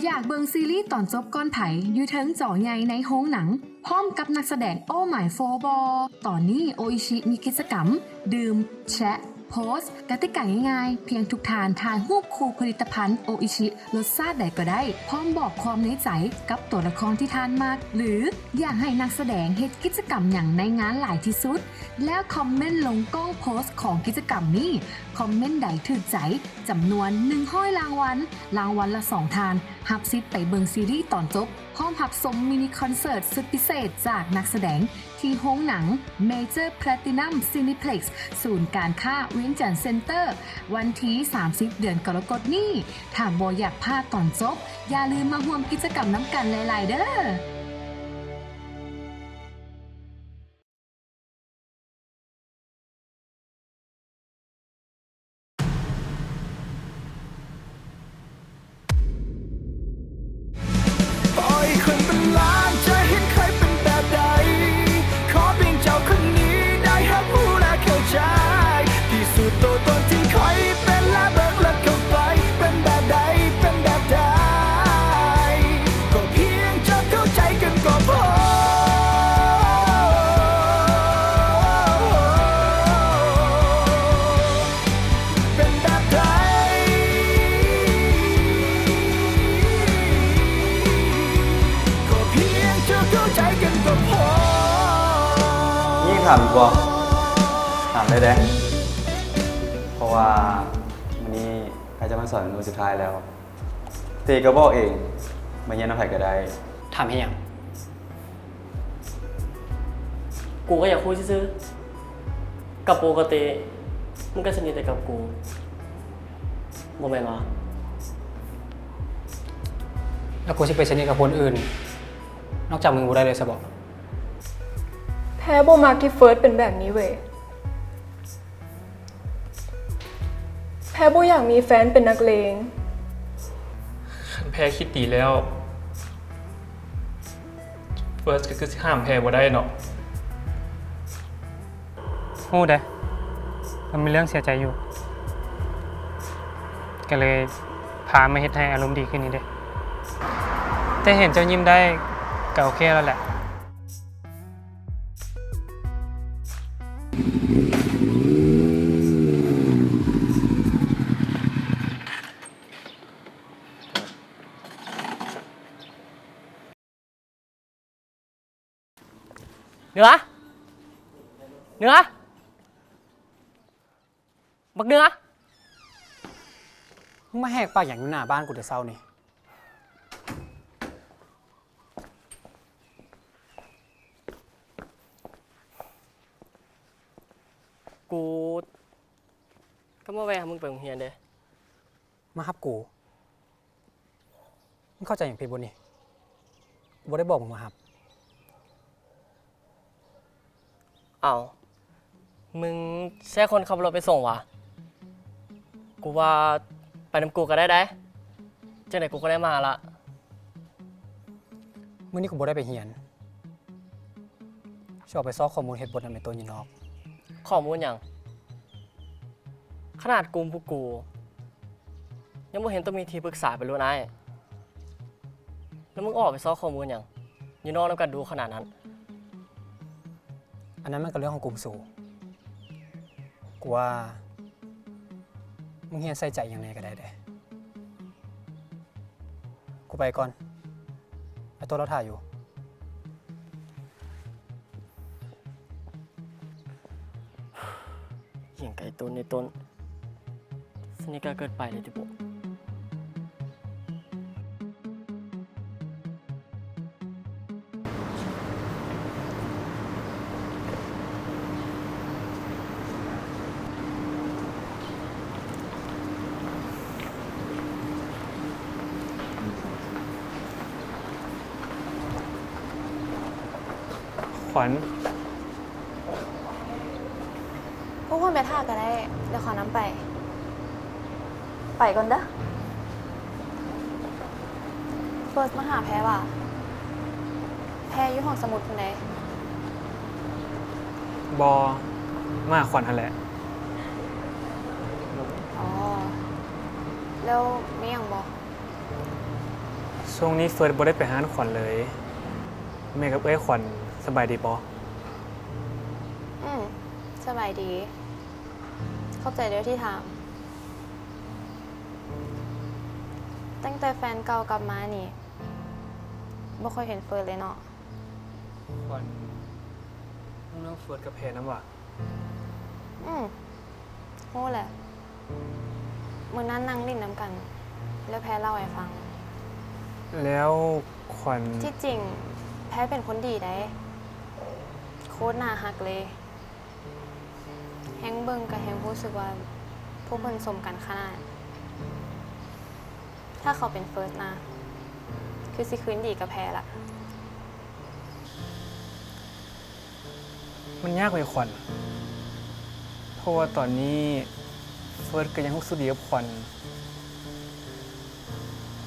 ຢາກເບິ່ງຊີຣີຕອນຈົບກ່ອນໃຜ ຢູ່ເທິງຈໍໃຫຍ່ໃນໂຮງໜັງ ພ້ອມກັບນັກສະແດງ Oh My Four ບໍ່? ຕອນນີ້ໂອອິຊິມີກິດຈະກຳດື່ມ, ແຊະ, ໂພສ. ກະຕິກາງ່າຍໆ, ພຽງທຸກທ່ານຖ່າຍຮູບຄູ່ຜະລິດຕະພັນໂອອິຊິ ລົດຊາດໃດກໍໄດ້ ພ້ອມບອກຄວາມໃນໃຈກັບຕົວລະຄອນທີ່ທ່ານມັກ ຫຼື ຢາກໃຫ້ນັກສະແດງເຮັດກິດຈະກຳຫຍັງໃນງານຫຼາຍທີ່ສຸດ ແລ້ວຄອມເມັນລົງກ້ອງໂພສຂອງກິດຈະກຳນີ້. ຄອມເມັນໃດຖືກໃຈ ຈຳນວນໜຶ່ງຮ້ອຍລາງວັນ, ລາງວັນລະສອງທ່ານ ຮັບສິດໄປເບິ່ງຊີຣີຕອນຈົບ ພ້ອມຮັບຊົມມິນິຄອນເສີດສຸດພິເສດຈາກນັກສະແດງ ທີ່ໂຮງໜັງ Major Platinum Cineplex ສູນການຄ້າວຽງຈັນເຊັນເຕີ ວັນທີສາມສິບ ເດືອນກໍລະກົດນີ້. ຖ້າບໍ່ຢາກພາດຕອນຈົບ, ຢ່າລືມມາຮ່ວມກິດຈະກຳນຳກັນຫຼາຍໆເດີ້. ມີຄຳຖາມອີກບໍ່? ຖາມໄດ້ເດ້ ເພາະວ່າມື້ນີ້ໃກ້ຈະມາສອນເປັນມື້ສຸດທ້າຍແລ້ວ. ເຕກໍບອກເອງ ມາຮຽນນຳໃຜກໍໄດ້. ຖາມເຮັດຫຍັງ? ກູກໍຢາກຮູ້ຊື່ໆ. ກັບປົກກະຕິ ມຶງກໍສະໜິດແຕ່ກັບກູ ບໍ່ແມ່ນຫວາ? ແລ້ວກູຊິໄປສະໜິດກັບຄົນອື່ນ ນອກຈາກມຶງບໍ່ໄດ້ເລີຍຊະບໍ? ແພບໍ່ມັກທີ່ເຟີດເປັນແບບນີ້ເວີຍ. ແພບໍ່ຢາກມີແຟນເປັນນັກເລງ. ຄັນແພຄິດດີແລ້ວ ເຟີດກໍຄືຊິຫ້າມແພບໍ່ໄດ້ເນາະ. ຮູ້ເດ້ ມັນມີເລື່ອງເສຍໃຈຢູ່ ກໍເລີຍພາມາເຮັດໃຫ້ອາລົມດີຂຶ້ນນີ້ເດ້. ແຕ່ເຫັນເຈົ້າຍິ້ມໄດ້ ກໍໂອເຄແລ້ວແຫຼະ. ເໜືອ ເໜືອ ບັກເໜືອ ມຶງມາແຫກປາກຫຍັງຢູ່ໜ້າບ້ານກູແຕ່ເຊົ້ານີ້? ກູກໍມາແວ່ຫາມຶງໄປໂຮງຮຽນເດ້. ມາຮັບກູ? ມຶງເຂົ້າໃຈຫຍັງຜິດບໍ່ນີ້? ກູບໍ່ໄດ້ບອກມຶງມາຮັບ. ເອົ້າ ມຶງໃຊ້ຄົນຂັບລົດໄປສົ່ງຫວາ? ກູວ່າໄປນຳກູກໍໄດ້ໃດ໋ ຈັ່ງໃດກູກໍໄດ້ມາລະ. ມື້ນີ້ກູບໍ່ໄດ້ໄປຮຽນ ຊິອອກໄປຊອກຂໍ້ມູນເຮັດບົດນຳໄອ້ຕົ້ນຢູ່ນອກ. ຂໍ້ມູນຫຍັງ? ຂະໜາດກຸ່ມພວກກູ ຍັງບໍ່ເຫັນຕ້ອງມີທີ່ປຶກສາໄປລຸນອ້າຍ ແລ້ວມຶງອອກໄປຊອກຂໍ້ມູນຫຍັງ ຢູ່ນອກນຳກັນດຸຂະໜາດນັ້ນ? ອັນນັ້ນມັນກໍເລື່ອງຂອງກຸ່ມສູ. ກູວ່າມຶງຮຽນໃສ່ໃຈຫຍັງແດ່ກໍໄດ້ເດ້. ກູໄປກ່ອນ ໄອ້ຕົ້ນລາຖ້າຢູ່. ຫຍັງກະໄອ້ຕົ້ນ ໄອ້ຕົ້ນ ສະໜິດກັນເກີນໄປເລີຍຕິບໍ? ຂວັນ ພວກເຮົາໄປຖ້າກໍໄດ້ ດຽວເຂົານຳໄປ. ໄປກ່ອນເດີ້. ເຟີດມາຫາແພຫວາ? ແພຢູ່ຫ້ອງສະໝຸດພຸ້ນໃດ໋. ບໍ່, ມາຫາຂວັນຫັ້ນແຫຼະ. ອໍ ແລ້ວມີຫຍັງບໍ່? ຊ່ວງນີ້ເຟີດບໍ່ໄດ້ໄປຮ້ານຂວັນເລີຍ. ແມ່ກັບເອື້ອຍຂວັນສະບາຍດີບໍ່? ອືມ ສະບາຍດີ. ຂອບໃຈເດີ້ທີ່ຖາມ. ຕັ້ງແຕ່ແຟນເກົ່າກັບມານີ້ ບໍ່ຄ່ອຍເຫັນເຟີດເລີຍເນາະ. ຂວັນ ຮູ້ເລື່ອງເຟີດກັບແພນຳຫວາ? ອືມ ຮູ້ແຫຼະ. ມື້ນັ້ນນັ່ງຫຼິ້ນນຳກັນ ແລ້ວແພເລົ່າໃຫ້ຟັງ. ແລ້ວຂວັນ ທີ່ຈິງແພເປັນຄົນດີໃດ໋ ໂຄດໜ້າຮັກເລີຍ. ແຮງເບິ່ງກໍແຮງຮູ້ສຶກວ່າພວກເພິ່ນສົມກັນຂະໜາດ. ຖ້າເຂົາເປັນເຟີດນະ ຄືຊິຄືນດີກັບແພລະ. ມັນຍາກເວີຍຂວັນ ເພາະວ່າຕອນນີ້ເຟີດກໍຍັງຮູ້ສຶກດີກັບຂວັນ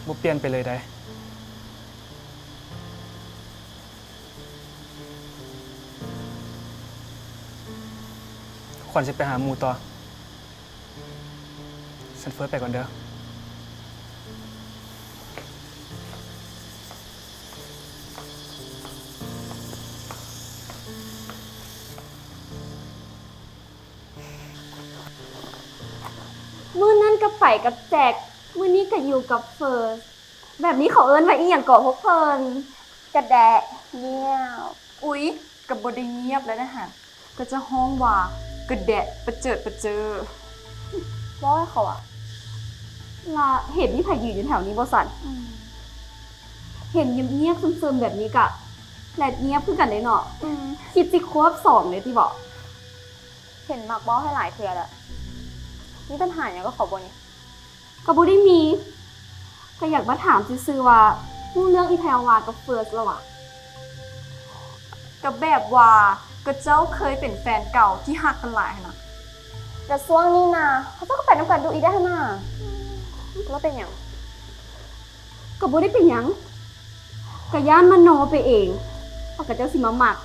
ບໍ່ປ່ຽນໄປເລີຍໃດ໋. ຂວັນຊິໄປຫາໝູ່ຕໍ່. ຊັ້ນເຟີດໄປກ່ອນເດີ້. ມື້ນັ້ນກໍໄປກັບແຈັກ ມື້ນີ້ກໍຢູ່ກັບເຟີດ. ແບບນີ້ເຂົາເອີ້ນວ່າອີ່ຫຍັງເກາະພວກເພິ່ນ? ກະແດະງຽບ. ອຸ໊ຍ ກະບໍ່ໄດ້ງຽບແລ້ວນະຫັ້ນ ກະຈະຮ້ອງວ່າກະແດະປະເຈີດປະເຈີ. ເວົ້າໃຫ້ເຂົາວ່າ ລະເຫັນມີໃຜຢືນຢູ່ແຖວນີ້ບໍ່ຊັ້ນ? ເຫັນງຽບໆຊຶມໆແບບນີ້ກະແລດງຽບຄືກັນເດ້ເນາະ. ຄິດຊິຄວບສອງເລີຍຕິເບາະ? ເຫັນມັກເວົ້າໃຫ້ຫຼາຍເທື່ອແລ້ວ. ມີບັນຫາຫຍັງກັບເຂົາບໍ່ນີ້? ກໍບໍ່ໄດ້ມີ ກໍຢາກມາຖາມຊື່ໆວ່າ ຮູ້ເລື່ອງອີ່ແພວວາກັບເຟີດລະຫວາ? ກໍແບບວ່າ ກໍເຈົ້າເຄີຍເປັນແຟນເກົ່າທີ່ຮັກກັນຫຼາຍຫັ້ນນະ. ກະຊ່ວງນີ້ນະ ເຂົາເຈົ້າກໍໄປນຳກັນດຸອີກໄດ໋ຫັ້ນນະ. ແລ້ວເປັນຫຍັງ? ກໍບໍ່ໄດ້ເປັນຫຍັງ ກະຢ້ານມະໂນໄປເອງ ວ່າເຂົາເຈົ້າຊິມາມັກ.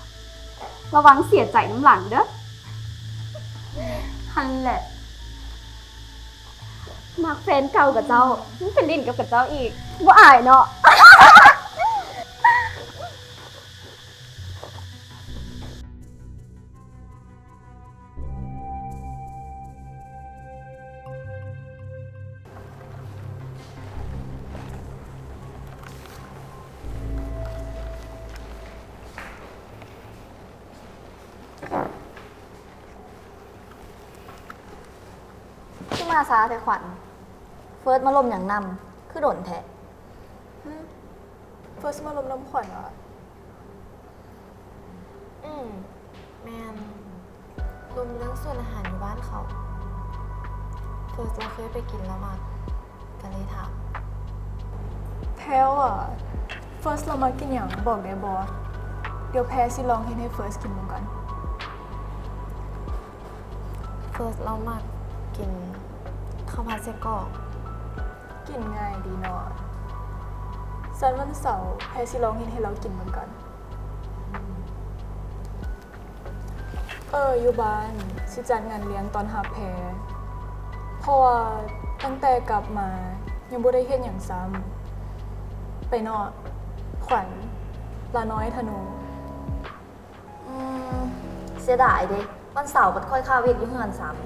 ລະວັງເສຍໃຈນຳຫຼັງເດີ້. ຫັ້ນແຫຼະ ມັກແຟນເກົ່າຂະເຈົ້າ ຍັງໄປຫຼິ້ນກັບຂະເຈົ້າອີກ ບໍ່ອາຍເນາະ. ຄືມາຊ້າແທ້ຂວັນ? ເຟີດມາລົມຫຍັງນຳ ຄືດົນແທ້? ຫຶ? ເຟີດມາລົມນຳຂວັນຫວາ? ອືມ ແມ່ນ ລົມເລື່ອງສວນອາຫານຢູ່ບ້ານເຂົາ. ເຟີດລາວເຄີຍໄປກິນລາວມັກ ກໍເລີຍຖາມ. ແພວ ເຟີດລາວມັກກິນຫຍັງ ບອກໄດ້ບໍ່? ດຽວແພຊິລອງເຮັດໃຫ້ເຟີດກິນເບິ່ງກ່ອນ. ເຟີດລາວມັກກິນເຂົ້າຜັດໄສ້ກອກ. ກິນງ່າຍດີເນາະ. ຊັ້ນວັນເສົາແພຊິລອງເຮັດໃຫ້ລາວກິນເບິ່ງກ່ອນ. ເອີ ຢູ່ບ້ານຊິຈັດງານລ້ຽງຕ້ອນຮັບແພ ເພາະວ່າຕັ້ງແຕ່ກັບມາຍັງບໍ່ໄດ້ເຮັດຫຍັງຊ້ຳ. ໄປເນາະ ຂວັນ ຫຼ້ານ້ອຍ ທະນູ. ອືມ ເສຍດາຍເດ ວັນເສົາບັດຂ້ອຍຄາວຽກຢູ່ເຮືອນຊ້ຳ.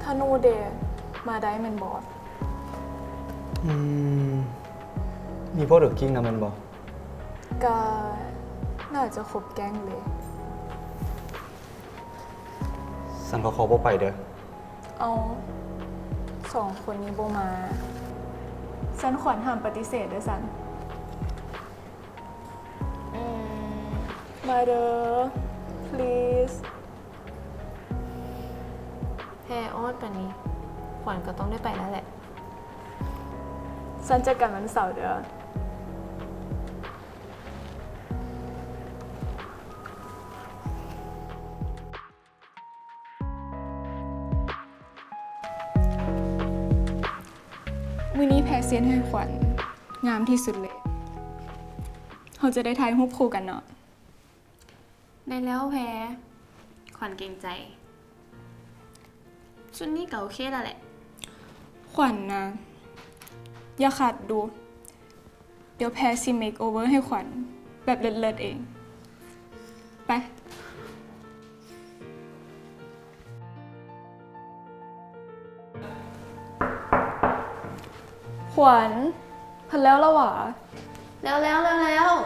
ທະນູເດ ມາໄດ້ແມ່ນບໍ່? ອືມ ມີພວກເດີກກິ້ງນຳແມ່ນບໍ່? ກະໜ້າຈະຄົບແກ້ງເລີຍ. ຊັ້ນຂ້ອຍຂໍບໍ່ໄປເດີ້. ເອົາ ສອງຄົນນີ້ບໍ່ມາ ຊັ້ນຂວັນຫ້າມປະຕິເສດເດີ້ຊັ້ນ. ອືມ ມາເດີ້ ພລີສ. ແພອ້ອນປານນີ້ ຂວັນກໍຕ້ອງໄດ້ໄປແລ້ວແຫຼະ. ຊັ້ນເຈີກັນວັນເສົາເດີ້. ມື້ນີ້ແພເຊັດໃຫ້ຂວັນງາມທີ່ສຸດເລີຍ. ເຮົາຈະໄດ້ຖ່າຍຮູບຄູ່ກັນເນາະ. ໄດ້ແລ້ວແພ ຂວັນເກງໃຈ. ຊຸດນີ້ກໍໂອເຄແລ້ວແຫຼະ. ຂວັນນະ ຢ່າຂັດດູ ດຽວແພຊິເມກໂອເວີໃຫ້ຂວັນແບບເລີດໆເອງ. ໄປ. ຂວັນ ເພິ່ນແລ້ວລະຫວາ? ແລ້ວໆ ແລ້ວໆ.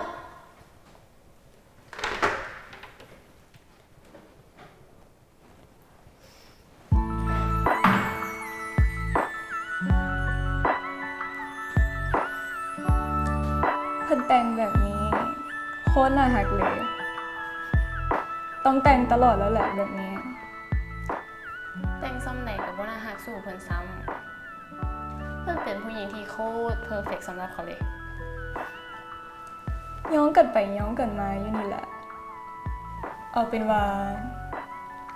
ເພິ່ນແຕ່ງແບບນີ້ໂຄດໜ້າຮັກເລີຍ. ຕ້ອງແຕ່ງຕະຫຼອດແລ້ວແຫຼະແບບນີ້. ແຕ່ງສ່ຳໃດກໍບໍ່ໜ້າຮັກສູ້ເພິ່ນຊ້ຳ. ເພິ່ນເປັນຜູ້ຍິງທີ່ໂຄດເພີເຟັກສຳລັບຂ້ອຍເລີຍ. ຍ້ອງກັນໄປຍ້ອງກັນມາຢູ່ນີ້ແຫຼະ. ເອົາເປັນວ່າ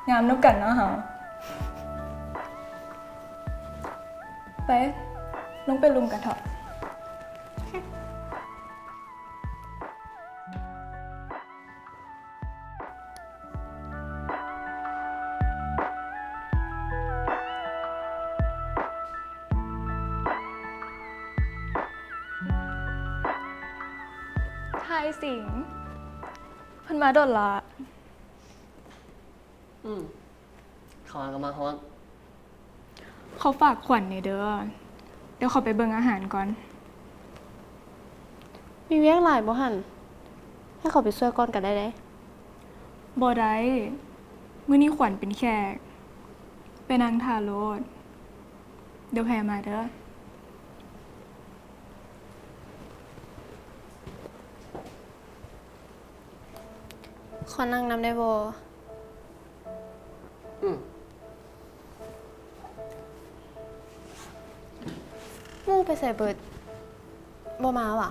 ງາມນຳກັນເນາະເຮົາ. ໄປ ລົງໄປລຸ່ມກັນເຖາະ. ຖ່າຍສິງ ເພິ່ນມາດົນລະ. ອືມ ເຂົາຫາກໍມາຮອດ. ເຂົາຝາກຂວັນແດ່ເດີ. ດຽວເຂົາໄປເບິ່ງອາຫານກ່ອນ. ມີວຽກຫຼາຍບໍ່ຫັ້ນ? ໃຫ້ເຂົາໄປຊ່ວຍກ່ອນກໍໄດ້ເດ້. ບໍ່ໄດ້. ມື້ນີ້ຂວັນເປັນແຂກ. ໄປນັ່ງຖ້າໂລດ. ດຽວແພມາເດີ. ຂໍນັ່ງນຳໄດ້ບໍ່? ອືມ. ໝູ່ໄປໃສເບິດ? ບໍ່ມາຫວາ?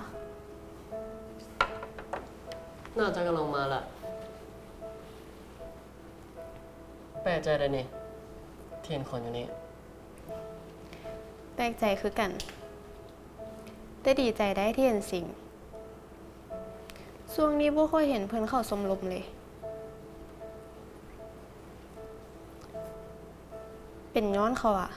ໜ້າຈະກຳລັງມາລະ. ແປກໃຈໄດ໋ນີ້ ທີ່ເຫັນຄົນຢູ່ນີ້. ແປກໃຈຄືກັນ. ແຕ່ດີໃຈໄດ໋ທີ່ເຫັນສິງ. ຊ່ວງນີ້ບໍ່ຄ່ອຍເຫັນເພິ່ນເຂົ້າຊົມລົມເລີຍ. ເປັນຍ້ອນເຂົາຫວາ?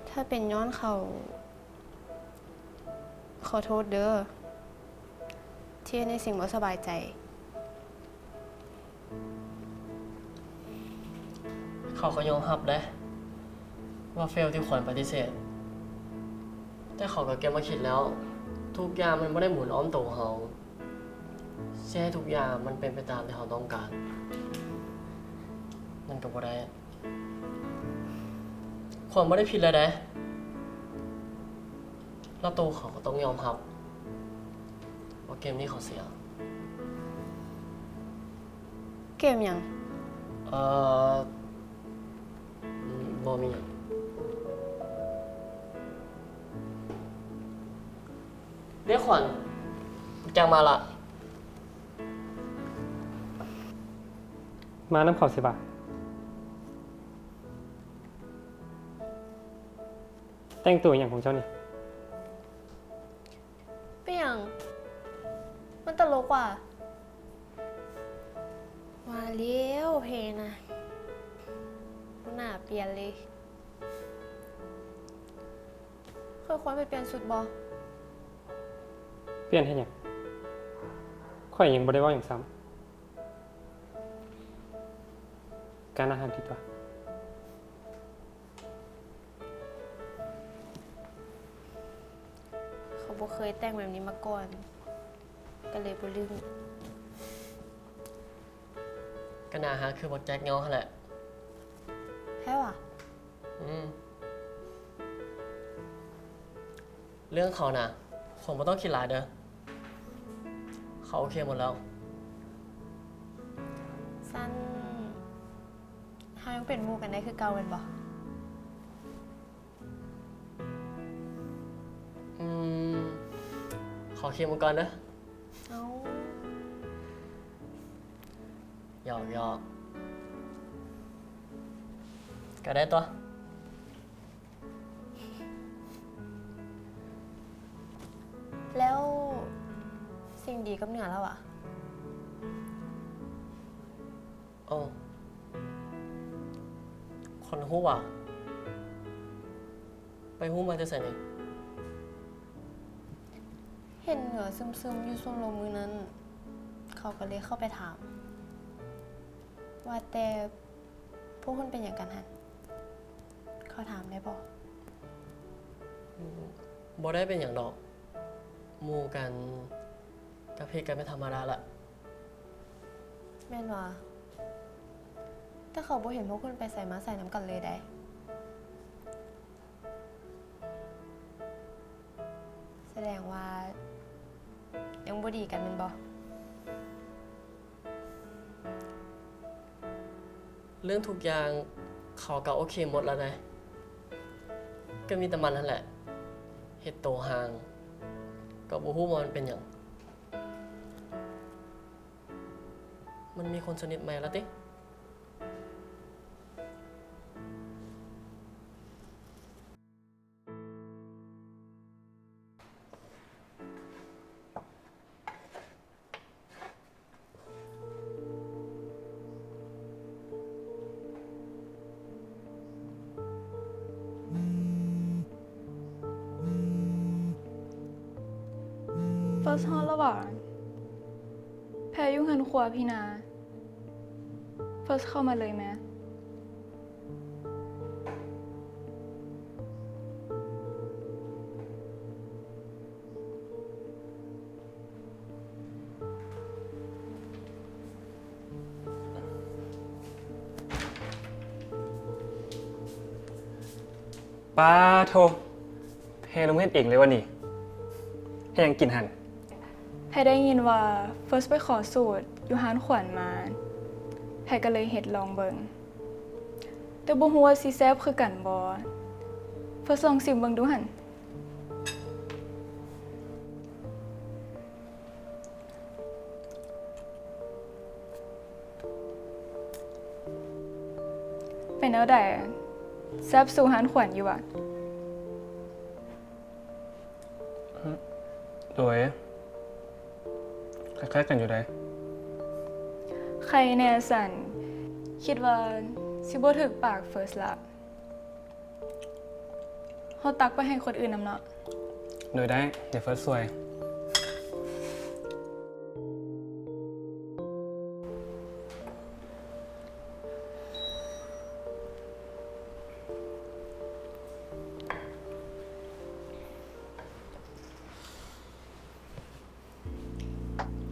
ຖ້າເປັນຍ້ອນເຂົາ, ຂໍໂທດເດີ ທີ່ເຮັດໃຫ້ສິງບໍ່ສະບາຍໃຈ. ເຂົາກໍຍອມຮັບເດ້ ວ່າເຟວທີ່ຂວັນປະຕິເສດ, ແຕ່ເຂົາກໍເກັບມາຄິດແລ້ວ, ທຸກຢ່າງມັນບໍ່ໄດ້ໝູນອ້ອມໂຕເຮົາ. ຊິໃຫ້ທຸກຢ່າງມັນເປັນໄປຕາມທີ່ເຮົາຕ້ອງການ, ມັນກໍບໍ່ໄດ້. ຂວັນບໍ່ໄດ້ຜິດແລ້ວເດ້, ແລ້ວໂຕເຂົາກໍຕ້ອງຍອມຮັບວ່າເກມນີ້ເຂົາເສຍ. ເກມຫຍັງ? ເອີ ບໍ່ມີຫຍັງ. ເດ້ຂວັນ, ຈັກມາລະ. ມານຳເຂົາຊິຫວາ? ແຕ່ງຕົວອີ່ຫຍັງຂອງເຈົ້ານີ້? ເປັນຫຍັງ? ມັນຕະຫຼົກຫວາ? ວ່າແລ້ວເພນະ ບໍ່ໜ້າປ່ຽນເລີຍ. ຂ້ອຍຄວນໄປປ່ຽນຊຸດບໍ່? ປ່ຽນເຮັດຫຍັງ? ຂ້ອຍຍັງບໍ່ໄດ້ເວົ້າຫຍັງຊ້ຳ. ການອາຫານຜິດຫວາ? ເຂົາບໍ່ເຄີຍແຕ່ງແບບນີ້ມາກ່ອນ ກໍເລີຍບໍ່ລຶ້ງ. ກໍໜ້າຮັກຄືບັກແຈັກເຫງົາຫັ້ນແຫຼະ. ແທ້ຫວາ? ອືມ. ເລື່ອງເຂົານະ ຄົງບໍ່ຕ້ອງຄິດຫຼາຍເດີ. ເຂົາໂອເຄໝົດແລ້ວ. ຊັ້ນ ເຮົາຍັງເປັນໝູ່ກັນໄດ້ຄືເກົ່າແມ່ນບໍ່? ອືມ ຂໍຄິດເບິ່ງກ່ອນເດີ. ເອົ້າ ຢອກໆ ກໍໄດ້ຕົວະ. ແລ້ວສິ່ງດີກັບເໜືອລາວຫວາ? ໂອ້ ຄົນຮູ້ຫວາ? ໄປຮູ້ມາແຕ່ໃສນີ້? ເຫັນເໜືອຊຶມໆຢູ່ຊົມລົມມື້ນັ້ນ ເຂົາກໍເລີຍເຂົ້າໄປຖາມ. ວ່າແຕ່ພວກເພິ່ນເປັນຫຍັງກັນຫັ້ນ? ຂໍຖາມໄດ້ບໍ່? ບໍ່ໄດ້ເປັນຫຍັງດອກ. ໝູ່ກັນກັບເຮັດກັນເປັນທຳມະດາລະ. ແມ່ນຫວາ? ແຕ່ເຂົາບໍ່ເຫັນພວກເພິ່ນໄປໃສມາໃສນຳກັນເລີຍໃດ. ສະແດງວ່າຍັງບໍ່ດີກັນແມ່ນບໍ່? ເລື່ອງທຸກຢ່າງເຂົາກໍໂອເຄໝົດລະນະ. ກໍມີແຕ່ມັນຫັ້ນແຫຼະ ເຮັດໂຕຫ່າງ ກໍບໍ່ຮູ້ວ່າມັນເປັນຫຍັງ. ມັນມີຄົນສະໜິດໃໝ່ລະຕິ? ເຟີສຮອດແລ້ວຫວາ? ແພຢູ່ເຮືອນຄົວພີ້ນາ. ເຟີສເຂົ້າມາເລີຍແມ. ປາໂທ ແພລົງເຮັດເອງເລີຍວະນີ້. ເຮັດຫຍັງກິນຫັ້ນ? ແພໄດ້ຍິນວ່າເຟີສໄປຂໍສູດຢູ່ຮ້ານຂວັນມາ ແພກໍເລີຍເຮັດລອງເບິ່ງ. ແຕ່ບໍ່ຮູ້ວ່າຊິແຊບຄືກັນບໍ່. ເຟີສລອງຊີມເບິ່ງດູຫັ້ນ. ເປັນແນວໃດ? ແຊບສູ່ຮ້ານຂວັນຢູ່ຫວາ? ໂດຍ ຄ້າຍໆກັນຢູ່ໃດ໋. ໄຄແນ່ຊັ້ນ. ຄິດວ່າຊິບໍ່ຖືກປາກເຟີສລະ. ເຮົາຕັກໄປໃຫ້ຄົນອື່ນນຳເນາະ. ໂດຍໄດ້ ດຽວເຟີສຊ່ວຍ.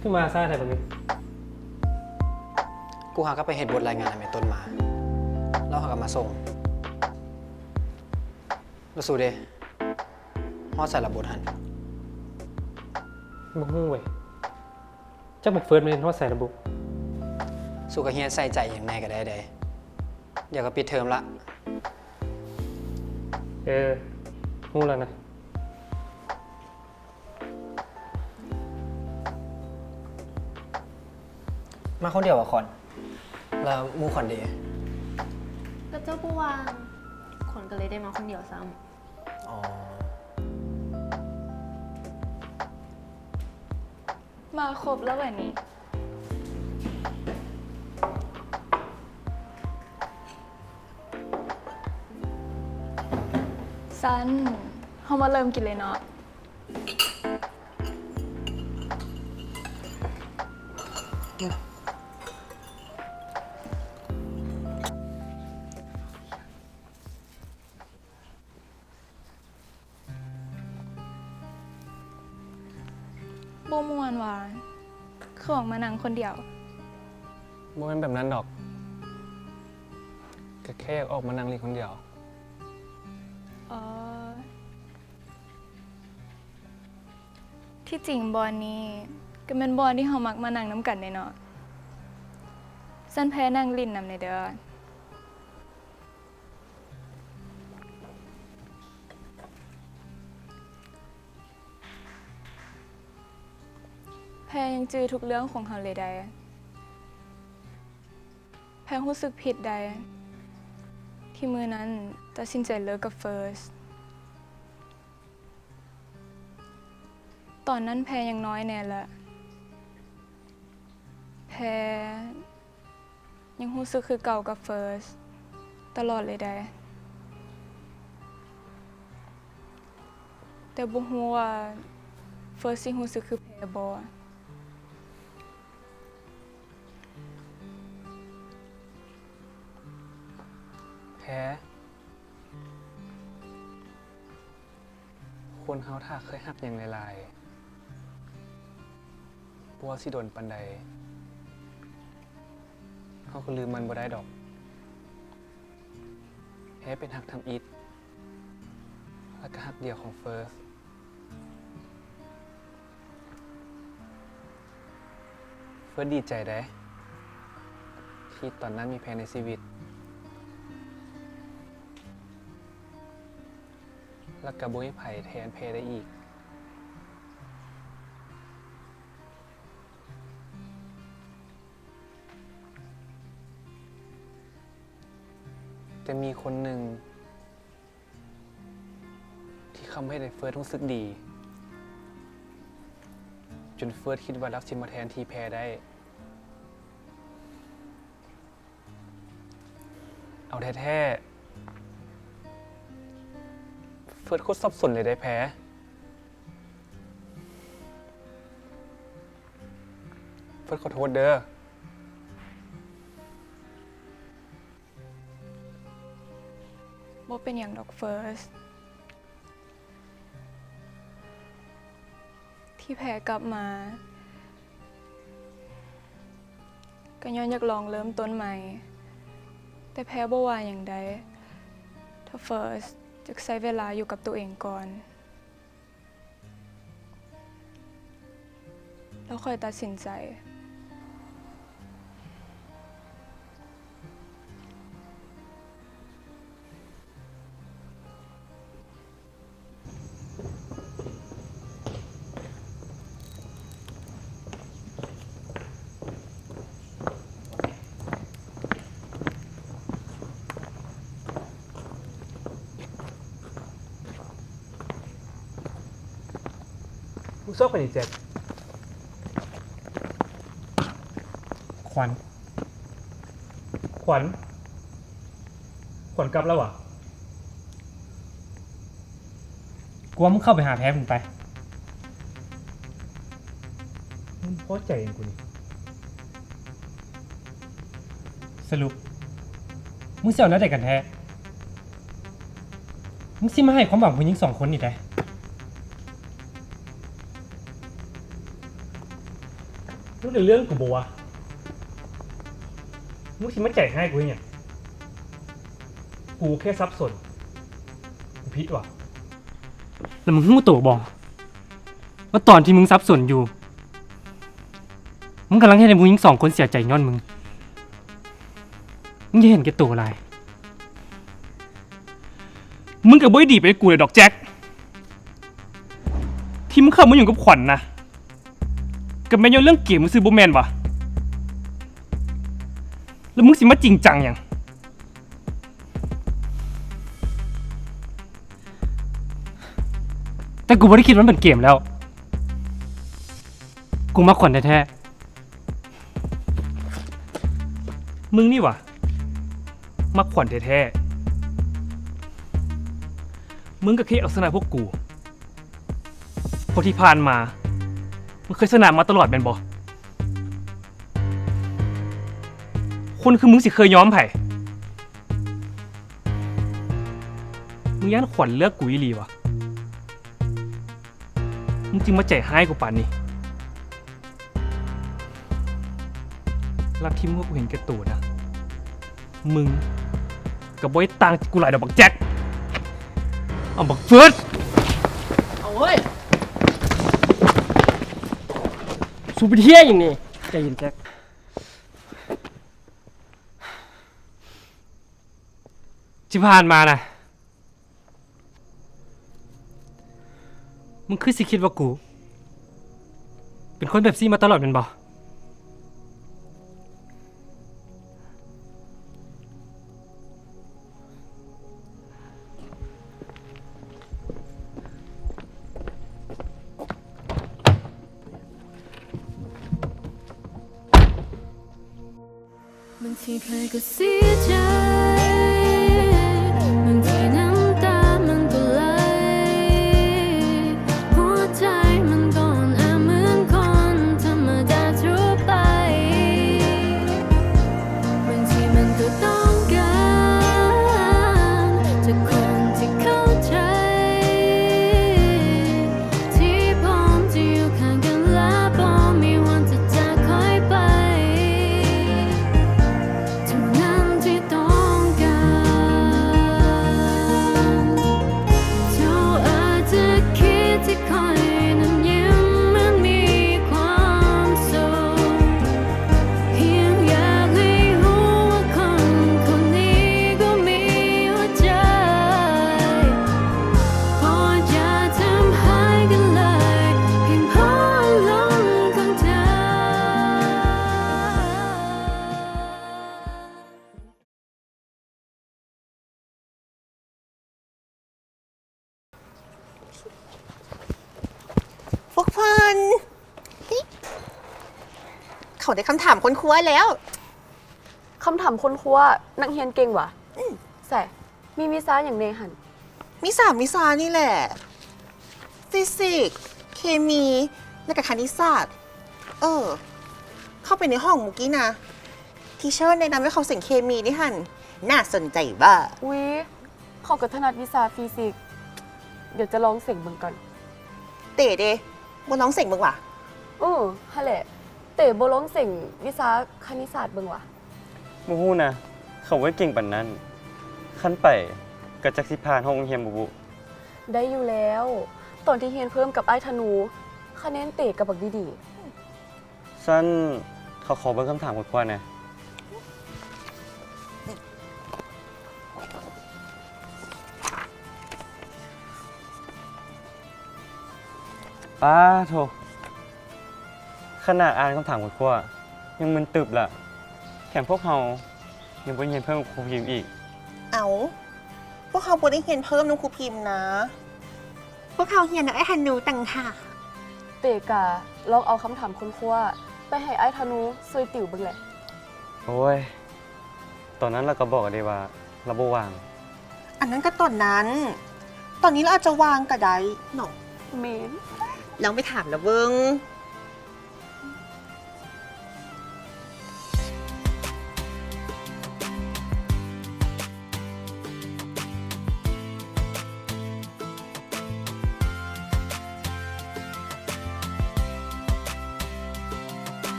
ຄືມາຊ້າແທ້ບັດນີ້? ກູຫາກໍໄປເຮັດບົດລາຍງານໃຫ້ແມ່ຕົ້ນມາ ແລ້ວຫາກໍມາສົ່ງ. ແລ້ວສູເດ? ຮອດໃສລະບົດຫັ້ນ? ບໍ່ຮູ້ເວີຍ. ຈັກບັກເຟີດມັນຮອດໃສລະບຸ. ສູກໍຮຽນໃສ່ໃຈຫຍັງແດ່ກໍໄດ້ເດ້. ດຽວກໍປິດເທີມລະ. ເອີ ຮູ້ແລ້ວນະ. ມາຄົນດຽວຫວາຂວັນ? ແລ້ວໝູ່ຂວັນເດ? ກໍເຈົ້າບໍ່ວ່າງ ຂວັນກໍເລີຍໄດ້ມາຄົນດຽວຊ້ຳ. ອໍ ມາຄົບແລ້ວຫວານີ້. ຊັ້ນ ເຮົາມາເລີ່ມກິນເລີຍເນາະ. ບໍ່ມ່ວນຫວາ? ຄືອອກມານັ່ງຄົນດຽວ. ບໍ່ແມ່ນແບບນັ້ນດອກ. ກໍແຄ່ຢາກອອກມານັ່ງຫຼິ້ນຄົນດຽວ. ອໍ. ທີ່ຈິງບ່ອນນີ້ກໍແມ່ນບ່ອນທີ່ເຮົາມັກມານັ່ງນຳກັນເດ້ເນາະ. ຊັ້ນແພນັ່ງຫຼິ້ນນຳແດ່ເດີ້. ແພຍັງຈື່ທຸກເລື່ອງຂອງເຮົາເລີຍໃດ. ແພຮູ້ສຶກຜິດໃດ ທີ່ມື້ນັ້ນຕັດສິນໃຈເລີກກັບເຟີສ. ຕອນນັ້ນແພຍັງນ້ອຍແນ່ລະ ແພຍັງຮູ້ສຶກຄືເກົ່າກັບເຟີສຕະຫຼອດເລີຍໃດ. ແຕ່ບໍ່ຮູ້ວ່າເຟີສຊິຮູ້ສຶກຄືແພບໍ່. ແພ, ຄົນເຮົາຖ້າເຄີຍຮັກຫຍັງຫຼາຍໆ ບໍ່ວ່າຊິດົນປານໃດ ເຮົາກໍລືມມັນບໍ່ໄດ້ດອກ. ແພເປັນຮັກທຳອິດ ແລະກະຮັກດຽວຂອງເຟີສ. ເຟີສດີໃຈເດ້ ທີ່ຕອນນັ້ນມີແພໃນຊີວິດ ແລະກະບໍ່ມີໃຜແທນແພໄດ້ອີກ. ແຕ່ມີຄົນໜຶ່ງ ທີ່ເຂົ້າມາເຮັດໃຫ້ເຟີສຮູ້ສຶກດີ ຈົນເຟີສຄິດວ່າລາວຊິມາແທນທີ່ແພໄດ້. ເອົາແທ້ໆ ເຟີສໂຄດສັບສົນເລີຍເດ້ແພ. ເຟີສຂໍໂທດເດີ. ບໍ່ເປັນຫຍັງດອກເຟີສ. ທີ່ແພກັບມາ ກໍຍ້ອນຢາກລອງເລີ່ມຕົ້ນໃໝ່. ແຕ່ແພບໍ່ວ່າຫຍັງໄດ໋ ຖ້າເຟີສຢາກໃຊ້ເວລາຢູ່ກັບໂຕເອງກ່ອນ. ແລ້ວຄ່ອຍຕັດສິນໃຈ. ມຶງຊອກໃຜນີ້ແຈັກ? ຂວັນ ຂວັນ ຂວັນກັບແລ້ວຫວາ? ກວ່າມຶງເຂົ້າໄປຫາແພພຸ້ນໄປ. ມຶງພໍໃຈຫຍັງກູນີ້? ສະຫຼຸບ ມຶງຊິເອົາແນວໃດກັນແທ້? ມຶງຊິມາໃຫ້ຄວາມຫວັງຜູ້ຍິງສອງຄົນນີ້ໄດ໋. ມຶງເປັນເລື່ອງກູບໍ່ວະ? ມຶງຊິມາໃຈຮ້າຍກູເຮັດຫຍັງ? ກູແຄ່ສັບສົນ. ກູຜິດຫວາ? ແລ້ວມຶງຮູ້ໂຕບໍ່ ວ່າຕອນທີ່ມຶງສັບສົນຢູ່ ມຶງກຳລັງເຮັດໃຫ້ຜູ້ຍິງສອງຄົນເສຍໃຈຍ້ອນມຶງ. ມຶງຢ່າເຫັນແກ່ໂຕຫຼາຍ. ມຶງກໍບໍ່ໄດ້ດີໄປກວ່າກູເລີຍດອກແຈັກ. ທີ່ມຶງເຂົ້າມາຫຍຸ້ງກັບຂວັນນະ ກໍແມ່ນຍ້ອນເລື່ອງເກມຊື່ໆ ບໍ່ແມ່ນຫວາ? ແລ້ວມຶງຊິມາຈິງຈັງຫຍັງ? ແຕ່ກູບໍ່ໄດ້ຄິດວ່າມັນເປັນເກມແລ້ວ. ກູມັກຂວັນແທ້ໆ. ມຶງນີ້ຫວາ ມັກຂວັນແທ້ໆ. ມຶງກໍແຄ່ເອົາຊະນະພວກກູ ເພາະທີ່ຜ່ານມາ ມຶງເຄີຍຊະນະມາຕະຫຼອດແມ່ນບໍ່? ຄົນຄືມຶງຊິເຄີຍຍອມໃຜ? ມຶງຢ້ານຂວັນເລືອກກູອີ່ຫຼີຫວາ? ມຶງຈຶ່ງມາໃຈຮ້າຍກູປານນີ້. ລັດທີ່ມຶງວ່າກູເຫັນແກ່ໂຕນະ ມຶງກໍບໍ່ໄດ້ຕ່າງຈາກກູຫຼາຍດອກບັກແຈັກ. ເອົາບັກເຟີດ ເອົາເວີຍ. ສູເປັນເຫຍຫຍັງນີ້? ໃຈເຢັນແຈັກ. ທີ່ຜ່ານມານະ ມຶງຄືຊິຄິດວ່າກູເປັນຄົນແບບຊີ້ມາຕະຫຼອດແມ່ນບໍ່? ບາງທີໃຜກໍເສຍໃຈ ບາງທີນ້ຳຕາມັນກໍໄຫຼ ເຂົາໄດ້ຄຳຖາມຄົ້ນຄວ້າແລ້ວ. ຄຳຖາມຄົ້ນຄວ້າ ນັກຮຽນເກັ່ງຫວາ? ອືມ. ໃສ ມີວິຊາຫຍັງແດ່ຫັ້ນ? ມີສາມວິຊານີ້ແຫຼະ ຟີຊິກ, ເຄມີ ແລະກະຄະນິດສາດ. ເອີ ເຂົ້າໄປໃນຫ້ອງມື້ກີ້ນະ ທີເຊີແນະນຳໃຫ້ເຂົາເສັງເຄມີເດ້ຫັ້ນ. ໜ້າສົນໃຈວ່າ. ອຸ້ຍ ເຂົາກໍຖະໜັດວິຊາຟີຊິກ ດຽວຈະລອງເສັງເບິ່ງກ່ອນ. ເຕເດ ບໍ່ລອງເສັງເບິ່ງຫວາ? ເອີ ຫັ້ນແຫຼະ ເຕບໍ່ລອງເສັງວິຊາຄະນິດສາດເບິ່ງຫວາ? ບໍ່ຮູ້ນະ ເຂົາບໍ່ໄດ້ເກັ່ງປານນັ້ນ. ຄັນໄປກໍຈັກຊິຜ່ານຮອດໂຮງຮຽນບໍ່ບຸ. ໄດ້ຢູ່ແລ້ວ ຕອນທີ່ຮຽນເພີ່ມກັບອ້າຍທະນູ ຄະແນນເຕກໍບັກດີໆ. ຊັ້ນ ເຂົາຂໍເບິ່ງຄຳຖາມກ່ອນແດ່. ປາໂທ້ ຂະໜາດອ່ານຄຳຖາມຄົ້ນຄວ້າຍັງມຶນຕຶບລະ ແຖມພວກເຮົາຍັງບໍ່ໄດ້ຮຽນເພີ່ມກັບຄູພິມອີກ. ເອົ້າ ພວກເຮົາບໍ່ໄດ້ຮຽນເພີ່ມນຳຄູພິມນະ ພວກເຮົາຮຽນນຳອ້າຍທະນູຕ່າງຫາກ. ເຕກະລອງເອົາຄຳຖາມຄົ້ນຄວ້າໄປໃຫ້ອ້າຍທະນູຊ່ວຍຕິວເບິ່ງແຫຼະ. ໂອ້ຍ ຕອນນັ້ນລາວກໍບອກແລ້ວເດວ່າລາວບໍ່ວ່າງ. ອັນນັ້ນກໍຕອນນັ້ນ ຕອນນີ້ລາວອາດຈະວ່າງກໍໄດ້ເນາະ. ແມ່ນ ລອງໄປຖາມລາວເບິ່ງ.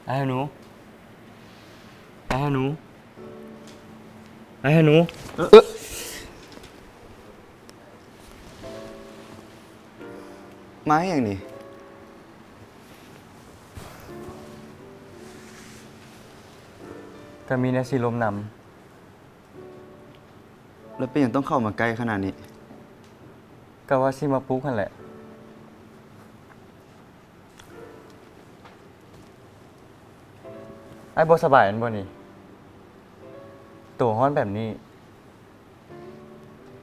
ອ້າຍທະນູ ອ້າຍທະນູ ອ້າຍທະນູ. ເອີ ມາເຮັດຫຍັງນີ້? ກໍມີແນວສີລົມນຳ. ແລ້ວເປັນຫຍັງຕ້ອງເຂົ້າມາໃກ້ຂະໜາດນີ້? ກໍວ່າຊິມາປຸກຫັ້ນແຫຼະ. ອ້າຍບໍ່ສະບາຍແມ່ນບໍ່ນີ້? ໂຕຮ້ອນແບບນີ້.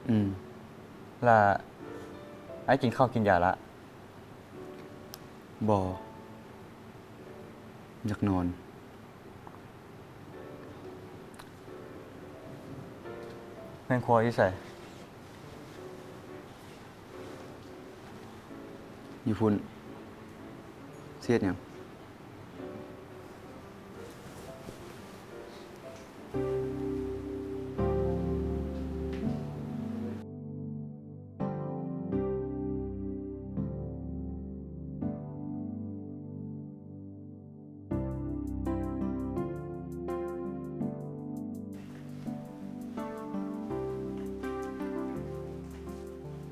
ອືມ. ລະ ອ້າຍກິນເຂົ້າກິນຢາລະ? ບໍ່. ຢາກນອນ. ແມ່ນຄົວຢູ່ໃສ? ຢູ່ພຸ້ນ. ຊິເຮັດຫຍັງ?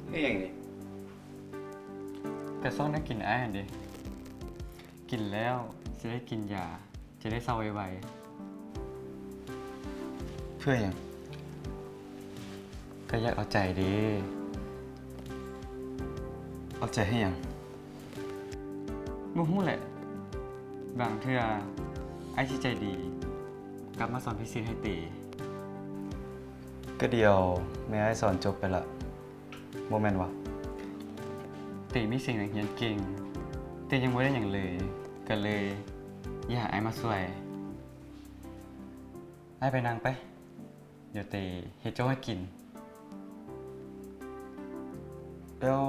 ເຮັດຫຍັງນີ້? ກະຊອກແນວກິນອ້າຍຫັ້ນເດ. ກິນແລ້ວຊິໄດ້ກິນຢາ ຈະໄດ້ເຊົາໄວໆ. ເພື່ອຫຍັງ? ກະຢາກເອົາໃຈເດ. ເອົາໃຈໃຫ້ຫຍັງ? ບໍ່ຮູ້ແຫຼະ. ບາງເທື່ອອ້າຍຊິໃຈດີ ກັບມາສອນພິເສດໃຫ້ເຕ. ກະດຽວແມ່ອ້າຍສອນຈົບໄປລະ. ບໍ່ແມ່ນຫວາ? ເຕມີສຽງນັກຮຽນເກັ່ງ ແຕ່ຍັງບໍ່ໄດ້ຫຍັງເລີຍ ກະເລີຍຢາກໃຫ້ອ້າຍມາຊ່ວຍ. ອ້າຍໄປນັ່ງໄປ ດຽວເຕເຮັດໂຈກໃຫ້ກິນ. ແລ້ວ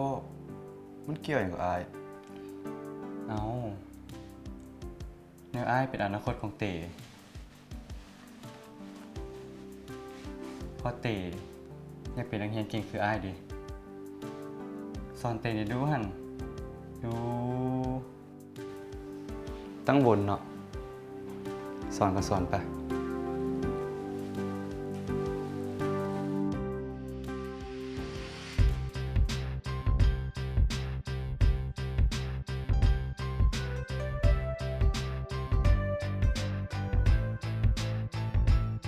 ມັນກ່ຽວຫຍັງກັບອ້າຍ? ເອົ້າ ແນວອ້າຍເປັນອະນາຄົດຂອງເຕ. ເພາະເຕຢາກເປັນນັກຮຽນເກັ່ງຄືອ້າຍເດ. ສອນເຕແດ່ດູຫັ້ນ ດູ. ຕັ້ງບົນເນາະ. ສອນກໍສອນໄປ. ເ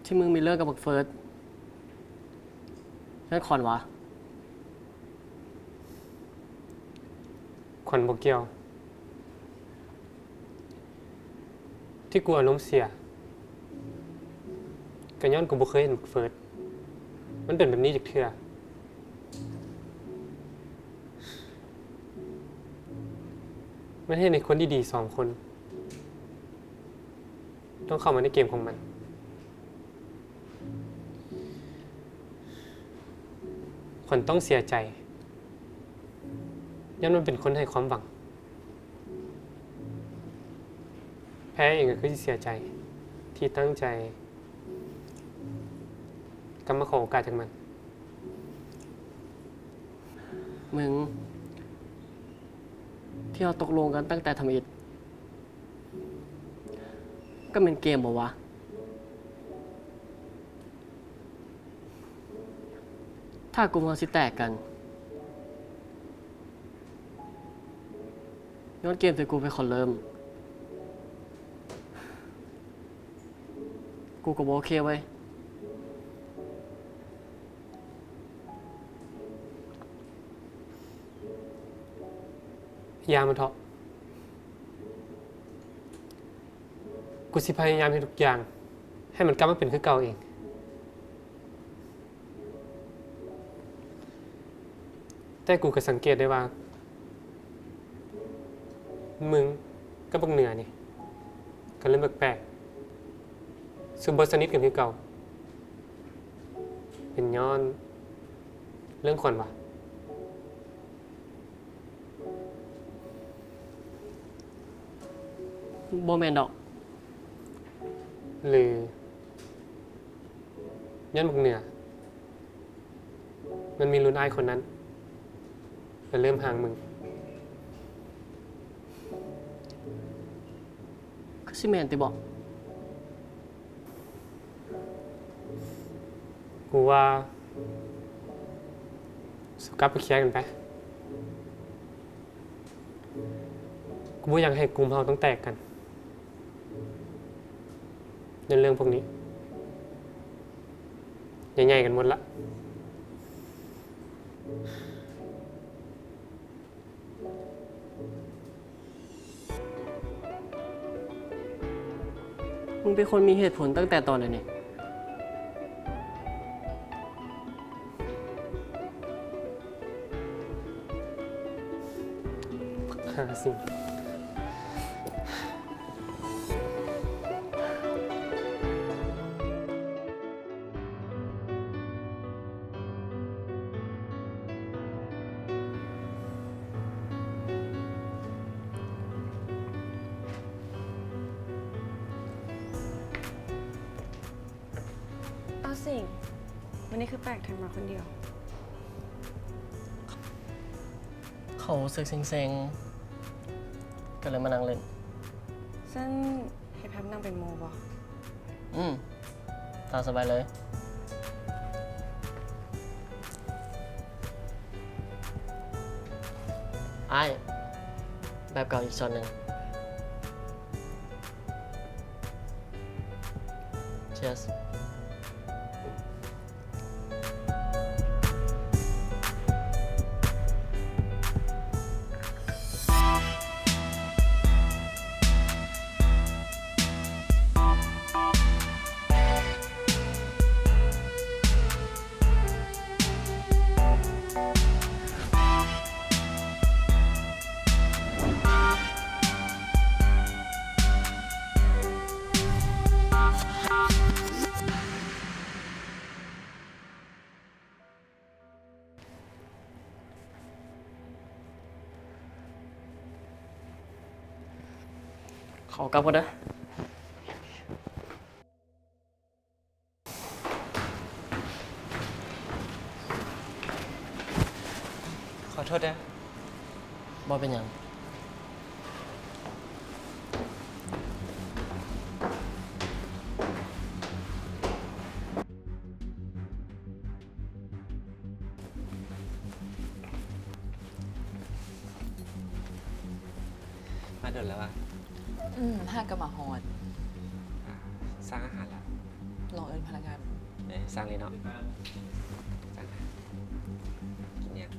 ທີ່ມຶງມີເລື່ອງກັບບັກເຟີດ ຍ້ອນຂວັນຫວາ? ຂວັນບໍ່ກ່ຽວ ທີ່ກູອາລົມເສຍ ກໍຍ້ອນກູບໍ່ເຄີຍເຫັນບັກເຟີດ ມັນເປັນແບບນີ້ຈັກເທື່ອ. ມັນເຮັດໃຫ້ຄົນດີໆສອງຄົນ ຕ້ອງເຂົ້າມາໃນເກມຂອງມັນ. ຂວັນຕ້ອງເສຍໃຈ ຍ້ອນມັນເປັນຄົນໃຫ້ຄວາມຫວັງ. ແພ້ເອງກໍຄືຊິເສຍໃຈ ທີ່ຕັ້ງໃຈກັບມາຂໍໂອກາດຈາກມັນ. ມຶງ ທີ່ເຮົາຕົກລົງກັນຕັ້ງແຕ່ທຳອິດ ກໍແມ່ນເກມບໍ່ວະ? ຖ້າກຸ່ມເຮົາຊິແຕກກັນ ຍ້ອນເກມທີ່ກູເປັນຄົນເລີ່ມ ກູກໍບໍ່ໂອເຄເວີຍ. ຢ່າມັນເຖາະ. ກູຊິພະຍາຍາມເຮັດທຸກຢ່າງ ໃຫ້ມັນກັບມາເປັນຄືເກົ່າເອງ. ແຕ່ກູກໍສັງເກດໄດ້ວ່າ ມຶງກັບບັກເໜືອນີ້ ກໍເລີ່ມແປກໆ ຄືບໍ່ສະໜິດກັນຄືເກົ່າ. ເປັນຍ້ອນເລື່ອງຂວັນຫວາ? ບໍ່ແມ່ນດອກ. ຫຼື ຍ້ອນບັກເໜືອ ມັນມີລຸ້ນອ້າຍຄົນນັ້ນ ແລະ ເລີ່ມຫ່າງມຶງ. ຄືຊິແມ່ນຕິບໍ? ກູວ່າສູ່ກັບໄປເຄຍກັນໄປ. ກູບໍ່ຢາກໃຫ້ກຸ່ມເຮົາຕ້ອງແຕກກັນ ໃນເລື່ອງພວກນີ້. ໃຫຍ່ໆກັນໝົດລະ. ມຶງເປັນຄົນມີເຫດຜົນຕັ້ງແຕ່ຕອນໃດນີ້? ຫາຊິງ. ອ້າວ ສິງ ມື້ນີ້ຄືແປກແທ້ ມາຄົນດຽວ? ເຂົາຮູ້ສຶກເຊັງໆ ກໍເລີຍມານັ່ງຫຼິ້ນ. ຊັ້ນ ໃຫ້ພາມນັ່ງເປັນໝູ່ບໍ່? ອືມ ຕາມສະບາຍເລີຍ. ອ້າຍ ແບບເກົ່າອີກຊັອດໜຶ່ງ. Cheers. ຂໍກັບກ່ອນເດີ. ຂໍໂທດເດີ. ບໍ່ເປັນຫຍັງ. ມາດົນແລ້ວຫວາ? ອືມ ຫາກະມາຮອດ. ອ່າ ສັ່ງອາຫານລະ? ລອງເອີ້ນພະນັກງານ. ເອີ ສັ່ງເລີຍເນາະ. ສັ່ງ ກິນຫຍັງ?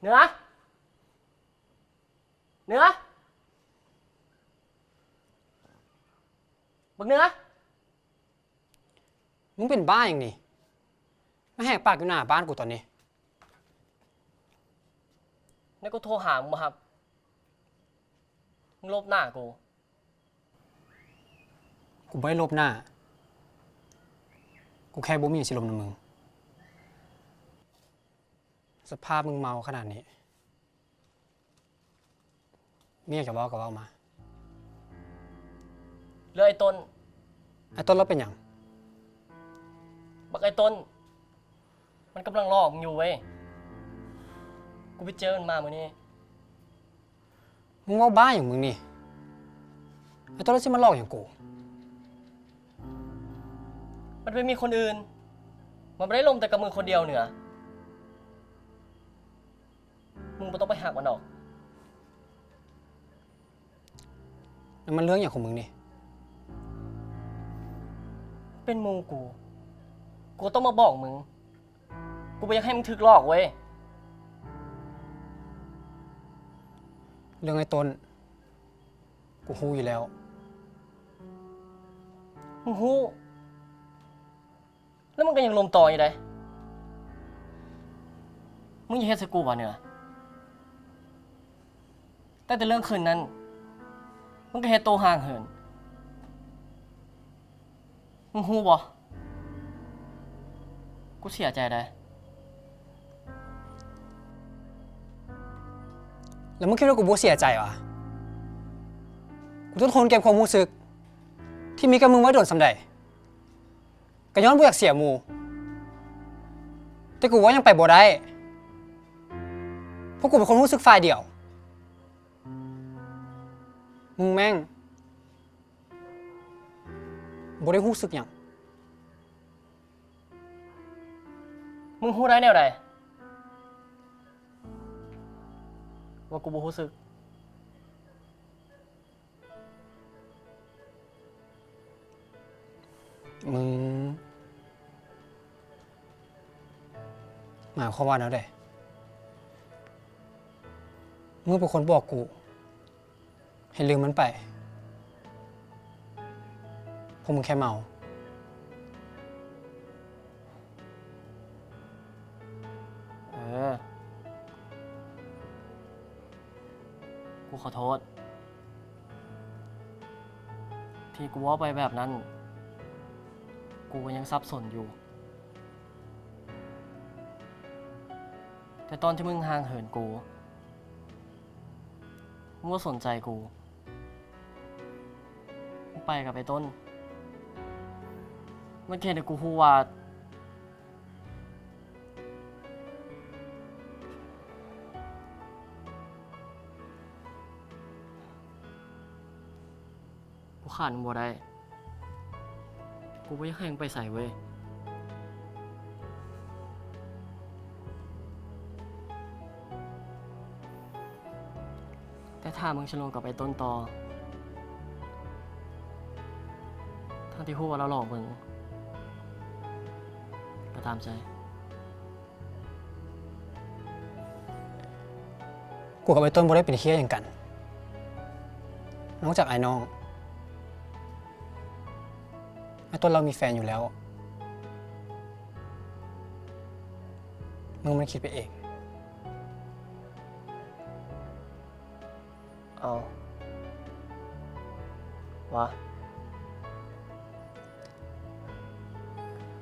ເໜືອ ເໜືອ ບັກເໜືອ ມຶງເປັນບ້າຫຍັງນີ້? ມາແຫກປາກຢູ່ໜ້າບ້ານກູຕອນນີ້. ແລ້ວກູໂທຫາມຶງບໍ່ຮັບ ມຶງຫຼົບໜ້າກູ. ກູບໍ່ໄດ້ຫຼົບໜ້າ ກູແຄ່ບໍ່ມີຫຍັງຊິລົມນຳມຶງ. ສະພາບມຶງເມົາຂະໜາດນີ້ ມີຫຍັງຈະເວົ້າກໍເວົ້າມາ. ເລື່ອງໄອ້ຕົ້ນ. ໄອ້ຕົ້ນລາວເປັນຫຍັງ? ບັກໄອ້ຕົ້ນ ມັນກຳລັງຫຼອກມຶງຢູ່ເວີຍ. ກູໄປເຈີມັນມາມື້ນີ້. ມຶງເວົ້າບ້າຫຍັງມຶງນີ້? ໄອ້ຕົ້ນລາວຊິມາຫຼອກຫຍັງກູ? ມັນໄປມີຄົນອື່ນ ມັນບໍ່ໄດ້ລົມແຕ່ກັບມຶງຄົນດຽວເໜືອ. ມຶງບໍ່ຕ້ອງໄປຮັກມັນດອກ. ແລ້ວມັນເລື່ອງຫຍັງຂອງມຶງນີ້? ເປັນໝູ່ກູ ກູກໍຕ້ອງມາບອກມຶງ. ກູບໍ່ຢາກໃຫ້ມຶງຖືກຫຼອກເວີຍ. ເລື່ອງໄອ້ຕົ້ນ ກູຮູ້ຢູ່ແລ້ວ. ມຶງຮູ້ ແລ້ວມຶງກໍຍັງລົມຕໍ່ຢູ່ເດ້. ມຶງຢາກເຮັດໃສ່ກູຫວາເໜືອ? ຕັ້ງແຕ່ເລື່ອງຄືນນັ້ນ ມຶງກໍເຮັດໂຕຫ່າງເຫີນ. ມຶງຮູ້ບໍ່? ກູເສຍໃຈເດ້. ແລ້ວມຶງຄິດວ່າກູບໍ່ເສຍໃຈຫວາ? ກູຕ້ອງທົນເກັບຄວາມຮູ້ສຶກທີ່ມີກັບມຶງມາດົນສ່ຳໃດ? ກໍຍ້ອນບໍ່ຢາກເສຍໝູ່. ແຕ່ກູເວົ້າຫຍັງໄປບໍ່ໄດ້ ເພາະກູເປັນຄົນຮູ້ສຶກຝ່າຍດຽວ. ມຶງແມ່ງບໍ່ໄດ້ຮູ້ສຶກຫຍັງ. ມຶງຮູ້ໄດ້ແນວໃດວ່າກູບໍ່ຮູ້ສຶກ? ມຶງໝາຍຄວາມວ່າແນວໃດ? ມຶງເປັນຄົນບອກກູໃຫ້ລືມມັນໄປ ເພາະມຶງແຄ່ເມົາ. ເອີ ກູຂໍໂທດ ທີ່ກູເວົ້າໄປແບບນັ້ນ. ກູກໍຍັງສັບສົນຢູ່ ແຕ່ຕອນທີ່ມຶງຫ່າງເຫີນກູ ມຶງບໍ່ສົນໃຈກູ. ມຶງໄປກັບໄອ້ຕົ້ນ ມັນກໍເຮັດໃຫ້ກູຮູ້ວ່າ ກູຂາດມຶງບໍ່ໄດ້. ກູບໍ່ຢາກໃຫ້ມຶງໄປໃສເວີຍ. ແຕ່ຖ້າມຶງຊິລົມກັບໄອ້ຕົ້ນຕໍ່ ທັງທີ່ຮູ້ວ່າລາວຫຼອກມຶງ ກໍຕາມໃຈ. ກູກັບໄອ້ຕົ້ນບໍ່ໄດ້ເປັນເຫື່ອຫຍັງກັນ ນອກຈາກອ້າຍນ້ອງ. ໄອ້ຕົ້ນລາວມີແຟນຢູ່ແລ້ວ. ມຶງມັນຄິດໄປເອງ. ເອົາ ຫວາ?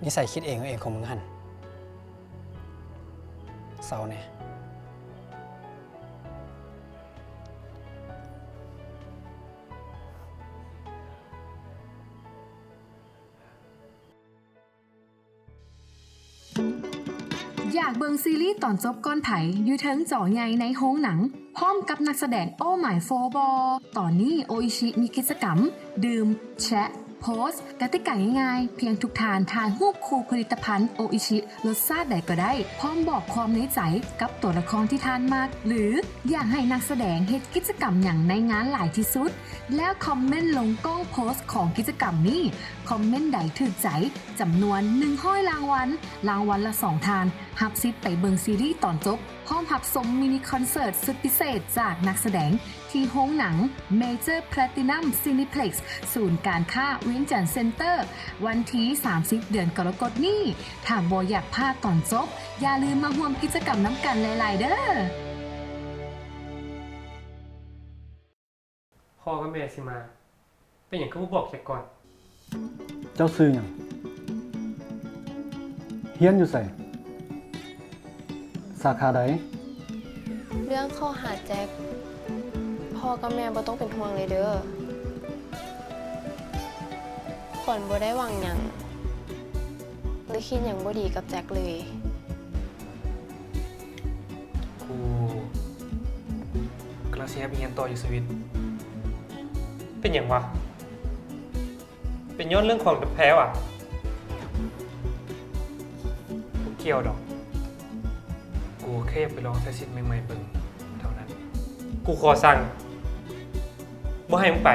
ນິໄສຄິດເອງເອງຂອງມຶງຫັ້ນ ເຊົາແດ່. ຢາກເບິ່ງຊີຣີຕອນຈົບກ່ອນໃຜ ຢູ່ເທິງຈໍໃຫຍ່ໃນໂຮງໜັງ ພ້ອມກັບນັກສະແດງ Oh My Four ບໍ່? ຕອນນີ້ໂອອິຊິມີກິດຈະກຳ ດື່ມ, ແຊະ, ໂພ ໂພສ ກະຕິກາງ່າຍໆ ພຽງທຸກທ່ານຖ່າຍຮູບຄູ່ຜະລິດຕະພັນໂອອິຊິ ລົດຊາດໃດກໍໄດ້ ພ້ອມບອກຄວາມໃນໃຈກັບຕົວລະຄອນທີ່ທ່ານມັກ ຫຼື ຢາກໃຫ້ນັກສະແດງເຮັດກິດຈະກຳຫຍັງໃນງານຫຼາຍທີ່ສຸດ ແລ້ວຄອມເມັນລົງກ້ອງໂພສຂອງກິດຈະກຳນີ້. ຄອມເມັນໃດຖືກໃຈ ຈຳນວນໜຶ່ງຮ້ອຍລາງວັນ, ລາງວັນລະສອງທ່ານ ຮັບສິດໄປເບິ່ງຊີຣີຕອນຈົບ ພ້ອມຮັບຊົມມິນິຄອນເສີດສຸດພິເສດຈາກນັກສະແດງ ທີ່ໂຮງໜັງ Major Platinum Cineplex ສູນການຄ້າວຽງຈັນເຊັນເຕີ ວັນທີສາມສິບ ເດືອນກໍລະກົດນີ້. ຖ້າບໍ່ຢາກພາດຕອນຈົບ, ຢ່າລືມມາຮ່ວມກິດຈະກຳນຳກັນຫຼາຍໆເດີ້. ພໍ່ກັບແມ່ຊິມາ ເປັນຫຍັງຄືບໍ່ບອກແຈັກກ່ອນ? ເຈົ້າຊື່ຫຍັງ? ຮຽນຢູ່ໃສ? ສາຂາໃດ? ເລື່ອງຂໍ້ຫາແຈັກ ພໍ່ກັບແມ່ບໍ່ຕ້ອງເປັນຫ່ວງເລີຍເດີ້. ຂວັນບໍ່ໄດ້ຫວັງຫຍັງ ຫຼື ຄິດຫຍັງບໍ່ດີກັບແຈັກເລີຍ. ກູກຳລັງຊິແຮັບຮຽນຕໍ່ຢູ່ສະວິດ. ເປັນຫຍັງວະ? ເປັນຍ້ອນເລື່ອງຂອງແພວຫວາ? ບໍ່ກ່ຽວດອກ. ກູແຄ່ຢາກໄປລອງໃຊ້ຊີວິດໃໝ່ໆເບິ່ງເທົ່ານັ້ນ. ກູຂໍສັ່ງ ບໍ່ໃຫ້ມຶງໄປ.